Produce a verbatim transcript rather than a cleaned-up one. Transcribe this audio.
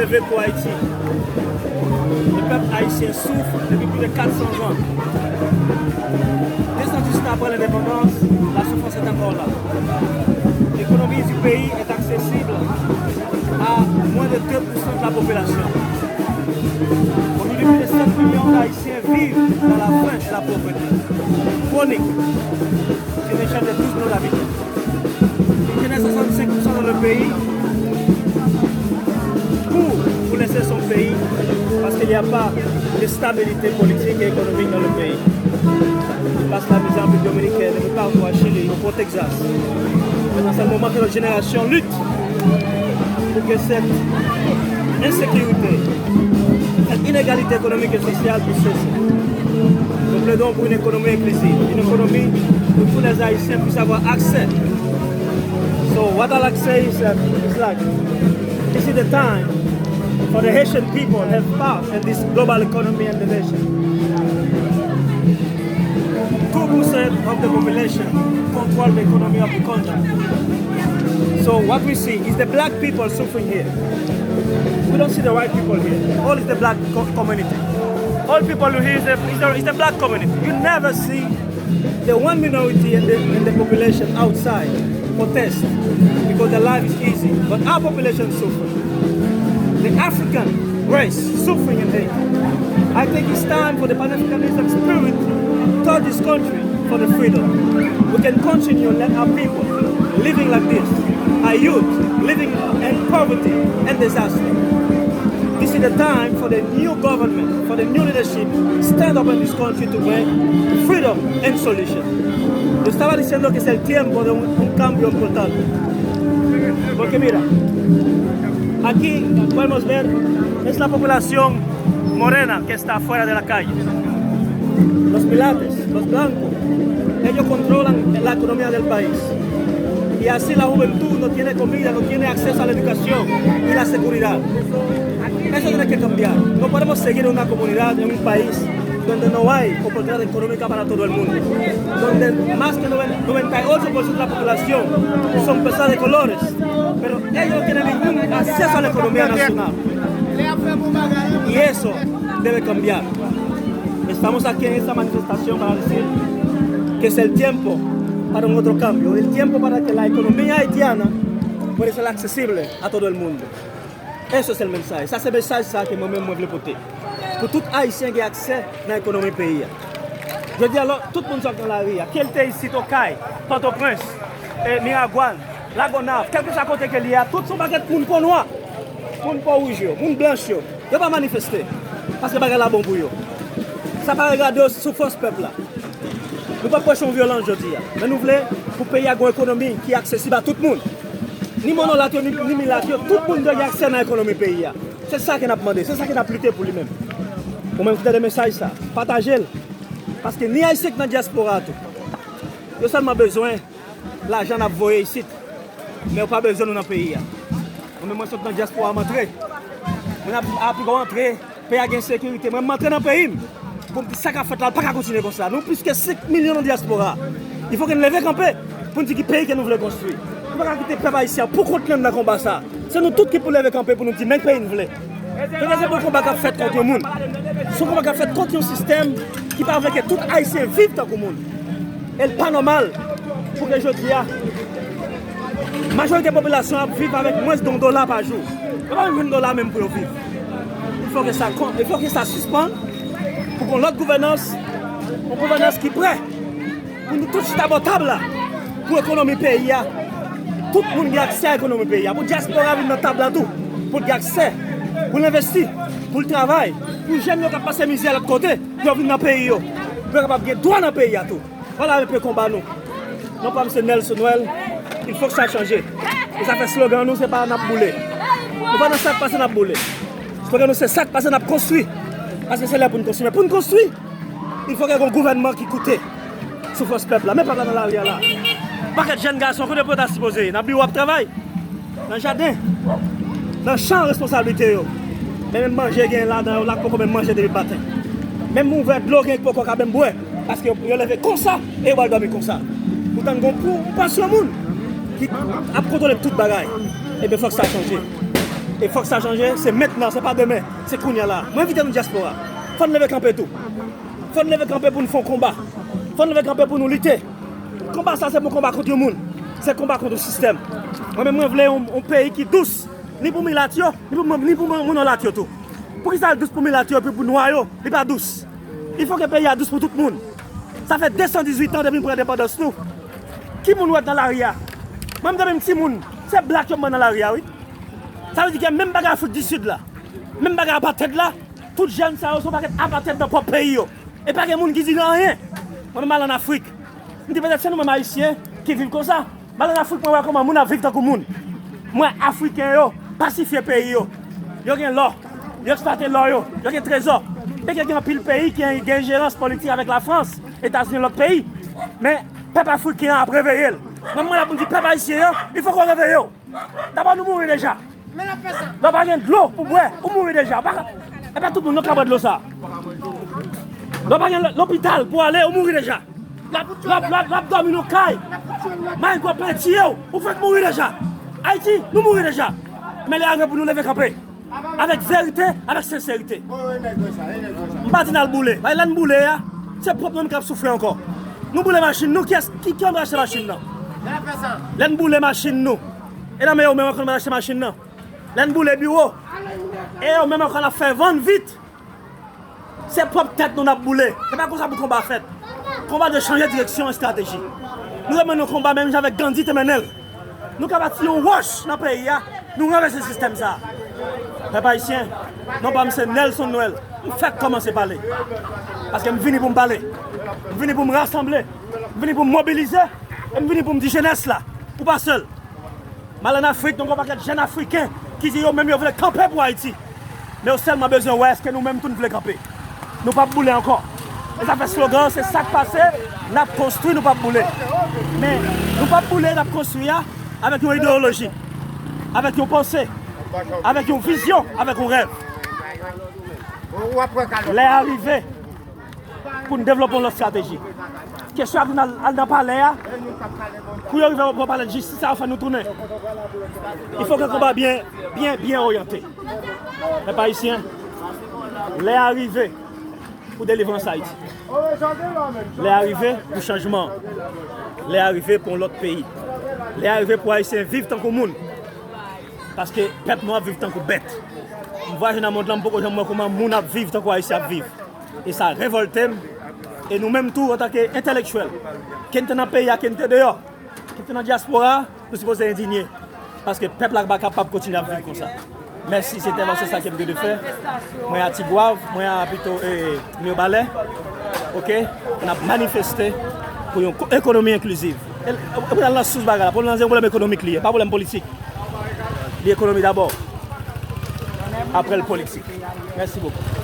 Leve pou Ayiti. Le peuple haïtien souffre depuis plus de quatre cents ans. Deux cent dix ans après l'indépendance, la souffrance est encore là. L'économie du pays est accessible à moins de deux pour cent de la population. Aujourd'hui, plus de sept millions d'Haïtiens vivent dans la faim et la pauvreté chronique. C'est une échelle de douze millions d'habitants. Une jeunesse à soixante-cinq pour cent dans le pays court pour laisser son pays parce qu'il n'y a pas de stabilité politique et économique dans le pays. Ils passent la misère en République dominicaine, un peu partout à Chili, au Texas. Maintenant, c'est le moment que notre génération lutte pour que cette insécurité, cette inégalité économique et sociale puisse cesser. Nous plaidons pour une économie inclusive, une économie où tous les Haïtiens puissent avoir accès. So what I like to say is that it's like, this is the time for the Haitian people have part in this global economy and the nation. Two percent of the population control the economy of the country. So what we see is the black people suffering here. We don't see the white people here. All is the black co- community. All people here is the, is the, is the black community. You never see the one minority in the, in the population outside protest because their life is easy. But our population suffer. The African race suffering in Haiti. I think it's time for the Pan-Africanism spirit to touch this country for the freedom. We can continue and let our people living like this, our youth living in poverty and disaster. This is the time for the new government, for the new leadership, stand up in this country to bring freedom and solution. Yo estaba diciendo que es el tiempo de un, un cambio importante. Porque mira, aquí podemos ver, es la población morena que está fuera de la calle. Los milates, los blancos, ellos controlan la economía del país. Y así la juventud no tiene comida, no tiene acceso a la educación y la seguridad. Eso tiene que cambiar. No podemos seguir en una comunidad, en un país, donde no hay oportunidad económica para todo el mundo, donde más que noventa y ocho por ciento de la población son personas de colores, pero ellos no tienen ningún acceso a la economía nacional. Y eso debe cambiar. Estamos aquí en esta manifestación para decir que es el tiempo para un otro cambio, el tiempo para que la economía haitiana puede ser accesible a todo el mundo. Eso es el mensaje. Sa se mesaj sa ke mwen menm mwen vle pote. Pou tout Ayisyen gen aksè nan ekonomi peyi a. Jodi a, lò, tout moun sòti nan lari a, ke l te isit Okay, Pòtoprens, e, Miragwàn, Lagonav, kèlkeswa kote ke l ye a, tout se yon pakèt moun po nwa, moun po wouj yo, moun blanch yo. Yo pa manifeste, paske bagay la bon pou yo. Sa pa regade yo, se soufrans pèp la. Nou p ap preche yon vyolans jodi a, men nou vle pou peyi a gen yon ekonomi ki aksesib a tout moun. Ni monolat yo, ni, ni milat yo, tout moun dwe gen aksè nan ekonomi peyi a. Se sa ke n ap mande, se sa ke n ap lite pou li menm. Ou menm ki tande mesaj sa, pataje l. Paske ni Ayisyen ki nan dyaspora tou, yo sèlman bezwen lajan n ap voye isit. Men yo pa bezwen nou nan peyi a. Mwen menm mwen sot nan dyaspora, m antre. Mwen ap, ap antre. Peyi a gen sekirite. Mwen, m antre nan peyi m pou m di sa k ap fèt la, l pa ka kontinye konsa. Nou plis ke senk milyon nan dyaspora. Il faut que n leve kanpe pou n di ki peyi ke nou vle konstwi. Nou pa ka kite pèp ayisyen an pou kont li nan konba sa. Se nou tout ki pou leve kanpe pou nou di men peyi n vle. Peyi a se pa yon konba k ap fèt kont yon moun. Se yon konba k ap fèt kont yon sistèm ki pa vle ke tout Ayisyen viv tankou moun. E l pa nòmal pou ke jodi a, majorite popilasyon ap viv avèk mwens de yon dola pa jou. Yo pa menm jwenn dola menm pou yo viv. Il faut que ça, il faut que ça sispann, pou gen yon lòt gouvènans, yon gouvènans ki prè pou nou tout chita bò tab la, pou ekonomi peyi a, tout moun gen aksè a ekonomi peyi a, pou dyaspora vin nan tab la tou, pou l gen aksè, pou l envesti, pou l travay, pou jèn yo k ap pase mizè lòt kote, pou yo vin nan peyi yo, pou yo kapab gen dwa nan peyi a tou. Vwala enpe konba nou. Non pa m se Nelson Noël, il faut que ça change. E sa fè slogan nou, se pa n ap boule. Nou pa nan sa k pase n ap boule. Slogan nou se sa k pase n ap konstwi. Paske se lè pou n konstwi. Men pou n konstwi, il faut que gen yon gouvènman ki koute soufrans pèp la. Men pèp la nan lari a la. Pakèt jèn gason, kote pou yo ta sipoze ye? Nan biwo ap travay? Nan jaden, nan chan responsablite yo. Men menm manje gen ladan yo la k poko menm manje depi maten. Menm ouvè dlo gen k poko ka menm bwè, paske yo, yo leve konsa e yo pral dòmi konsa. Poutan gen yon pou, yon pòsyon moun ki ap kontwole tout bagay. Ebyen, fòk sa chanje. E fòk sa chanje, se mentnan, se pa demen, se kounye a la. Mwen envite nou dyaspora. Fò n leve kanpe tou. Fò n leve kanpe pou n fè yon konba. Fò n leve kanpe pou nou lite. Konba sa se pa yon konba kont yon moun. Se konba kont yon sistèm. Mwen menm mwen vle yon, yon peyi ki dous. Ni pou milat yo, ni pou, ni pou moun, moun lat yo tou. Poukisa l dous pou milat yo epi pou nwa yo, li pa dous? Il faut que peyi a dous pou tout moun. Sa fè de san dizuit an depi n pran endepandans nou. Ki moun w wè nan lari a? Mwen menm depi m timoun, se blak yo m wè nan lari a wi. Sa vle di ke menm bagay Afrik di Sid la, menm bagay apartheid la, tout jèn sa yo se yon pakèt apartheid nan pwòp peyi yo. E pa gen moun ki di anyen. Mwen menm m al ann Afrik. M di petèt se nou menm Ayisyen ki viv konsa. M al ann Afrik, mwen wè kòman moun ap viv tankou moun. M wè Afriken yo pasifye peyi yo. Yo gen lò. Yo eksplwate lò yo. Yo gen trezò. E ke gen anpil peyi ki gen enjerans politik avèk Lafrans, Etazini, lòt peyi. Men pèp afriken an ap reveye l. Mwen, mwen la pou m di pèp ayisyen an, il faut qu'on réveille yo. Dabò nou mouri deja. Lè w pa gen dlo pou bwè, ou mouri deja. Pa, e pa tout moun non k ka bwè dlo sa. Lè w pa gen lopital pou ale, ou mouri deja. L ap, l ap, l ap, l ap dòmi nan kay. Mayengò plen tiye w, ou fèk mouri deja. Ayiti, nou mouri deja. Men lè a rive pou nou leve kanpe. Avèk verite, avèk senserite. M pa di n al boule. Bay lè n boule a, se pwòp nou menm k ap soufri ankò. Nou boule machin nou, kiyès ki, ki ann achte machin nan? Lè n boule machin nou, e nan men yo menm ankò nou pral achte machin nan. Lè n boule biwo, e yo menm ankò n ap fè vann vit. Se pwòp tèt nou n ap boule. Se pa konsa pou konba fèt. Konba dwe chanje direksyon, estrateji. Nou renmen yon konba menm jan avèk Gandhi te mennen l. Nou ka bati yon wòch nan peyi a, nou ranvèse sistèm sa a. Pèp ayisyen, non pa m se Nelson Noël. M fèk kòmanse pale. Paske m vini pou m pale. M vini pou m rasanble. M vini pou m mobilize. E m vini pou m di jenès la, ou pa sèl. M al ann Afrik, nou gen yon pakèt jèn Afriken ki di yo menm yo vle kanpe pou Ayiti. Men yo sèlman bezwen wè èske nou menm tou n vle kanpe. Nou p ap boule ankò. E zafè slogan, se sa k pase, n ap konstwi, nou p ap boule. Men, nou p ap boule, n ap konstwi a, avèk yon ideyoloji, avèk yon panse, avèk yon vizyon, avèk yon rèv. Lè a rive pou n devlope yon lòt estrateji. Kesyon ap vin al, al nan palè a, kou yo rive pran palè jistis la, yo fè nou tounen. Il faut que konba byen, byen, byen oryante. Pèp ayisyen, lè a rive pou delivrans Ayiti. Lè a rive pou chanjman. Lè a rive pou yon lòt peyi. Lè a rive pou Ayisyen viv tankou moun. Paske pèp nou ap viv tankou bèt. M vwayaje nan mond lan, m poko janm wè kòman moun ap viv tankou Ayisyen ap viv. E sa revòlte m. E nou menm tou, antanke entèlektyèl, ke n te nan peyi a, ke n te deyò, ke n te nan dyaspora a, nou sipoze endinye. Paske pèp la pa kapab kontinye ap viv konsa. Mèsi, se te sèlman sa ke m te dwe fè. Mwen a Tigwav, mwen a pito, e, Mibalè. Oke? N ap manifeste pou yon ko-, ekonomi enkliziv. E, e, pou n al nan sous bagay la, pou n nan yon pwoblèm ekonomik li ye, pa pwoblèm politik. Li ekonomi dabò. Apre l politik. Mèsi bokou.